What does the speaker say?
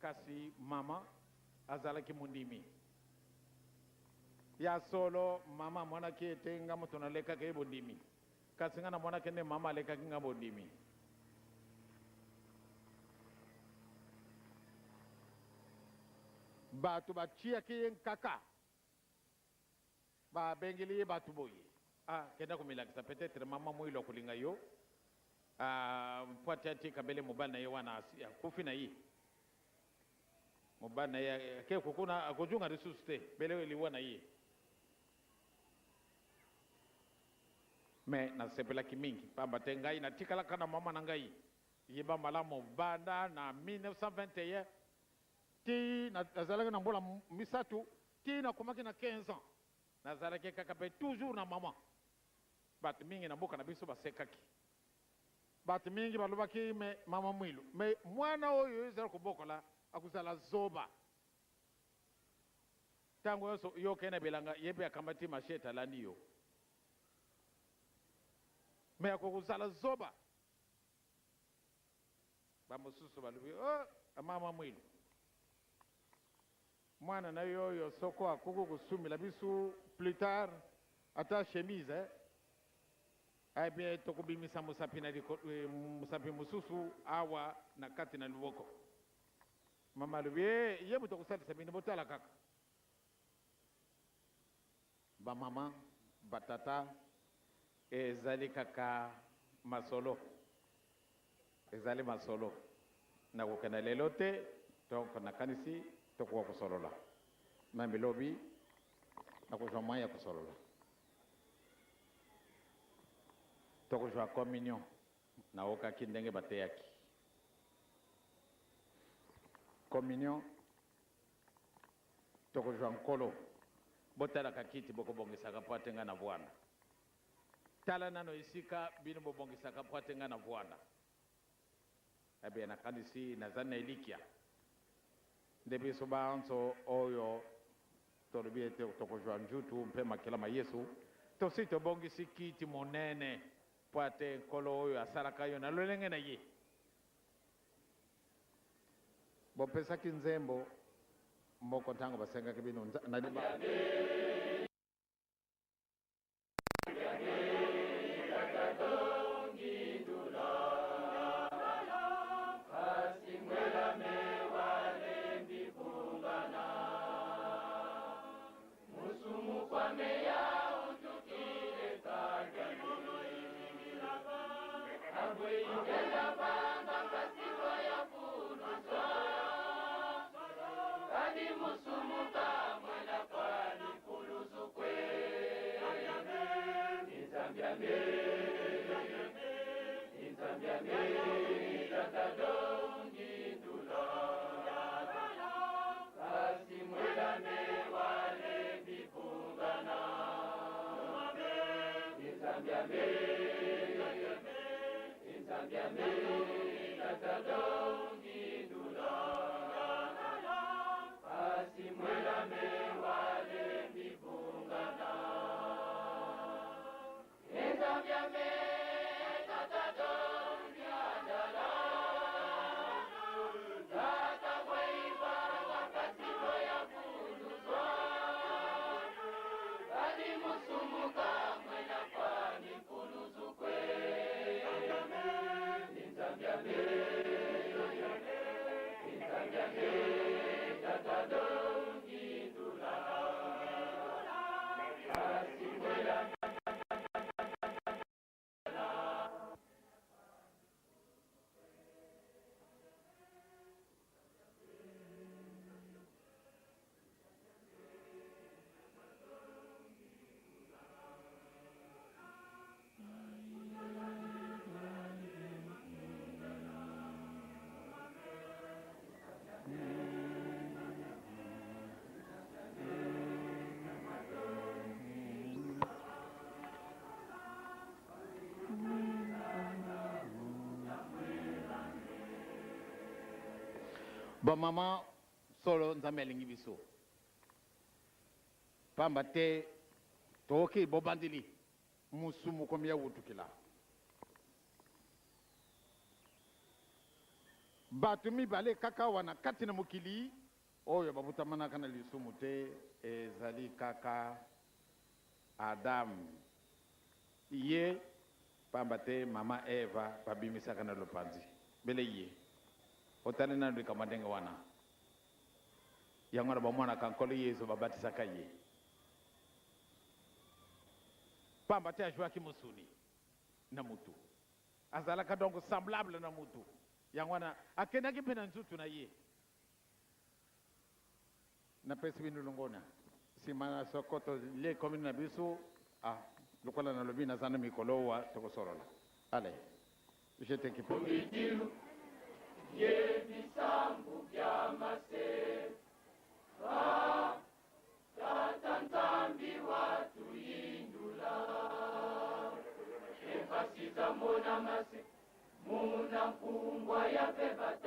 Kasi mama azalaki mondimi. Ya solo, mama amonaki ete nga moto nalekaki ye bondimi. Kasi nga namonaki nde mama alekaki nga bondimi. Bato batiaki ye nkaka. Ba bengeli ye batu boye. Ah kenda komilakisa peut etre maman muilu akolinga yo ah po ati atika bele mobali na ye wana asi akufi na ye mobali na ye ake kokuna akozonga lisusu te bele liwa na ye mais nasepelaki mingi pamba te ngai natikalaka na mama na ngai yeba malamu banda na 1921 Tii nazalaki na mbula misatu tii nakomaki na 15 ans nazalaki kaka pe toujours na maman. Batu mingi na mboka na biso basekaki. Batu mingi balobaki mais mama Mwilu mais muana oyo yo ozali kobokola akozala zoba. Tango yonso yo okei na bilanga ye pe akamati machette alandi yo. Mais akokozala zoba. Ba mosusu balobi, Oh, mama Mwilu, mwana na yo oyo soko akoki kosumbela biso plus tard ata chemise, eh? Eh bien, tokobimisa mosapi na liko, eh, mosapi mosusu awa na kati na loboko. Mama alobi, eh, ye moto akosalisa bino, botala kaka. Ba mama, ba tata, ezali kaka masolo. Ezali masolo. Nakokenda lelo te, donc nakanisi tokoka kosolola. Meme lobi, nakozwa moyen ya kosolola. Tokozwa communion. Naokaki ndenge bateyaki. Communion. Tokozwa Nkolo. Botalaka kiti bokobongisaka mpo ate ngai navuanda. Tala nano esika bino bobongisaka mpo ate ngai navuanda. Eh bien, nakanisi nazali na elikia nde biso banso oyo tolobi ete tokozwa njutu mpe makila ma Yesu, tosi tobongisi kiti monene mpo ate Nkolo oyo asalaka yo na lolenge na ye. Bopesaki nzembo moko ntango basengaki bino na libala. Ba maman solo Nzambe alingi biso pamba te tokoki bobandeli musumu komi ya wutukila. Bato mibale kaka awa na kati na mokili oyo babutamanaka na lisumu te, ezali kaka Adam ye, pamba te mama Eva babimisaka na lopanzi bele ye. Otali nanu likambo ya ndenge wana? Yango wana bamonaka Nkolo Yezu babatisaka ye, pamba te ajuaki mosuni na mutu. Azalaka donc semblable na mutu. Yango wana akendaki mpe na nzutu na ye. Napesi bino longonya. Sima na soko tolie commune na biso, ah, lokola nalobi naza na mikolo owa tokosolola. Allez, je t'equipe. Bidilu bye bisambu bia mase ah, Tata Nzambi wa tuyindula Efasiza mona mase muna nkumbwa ya pe batu.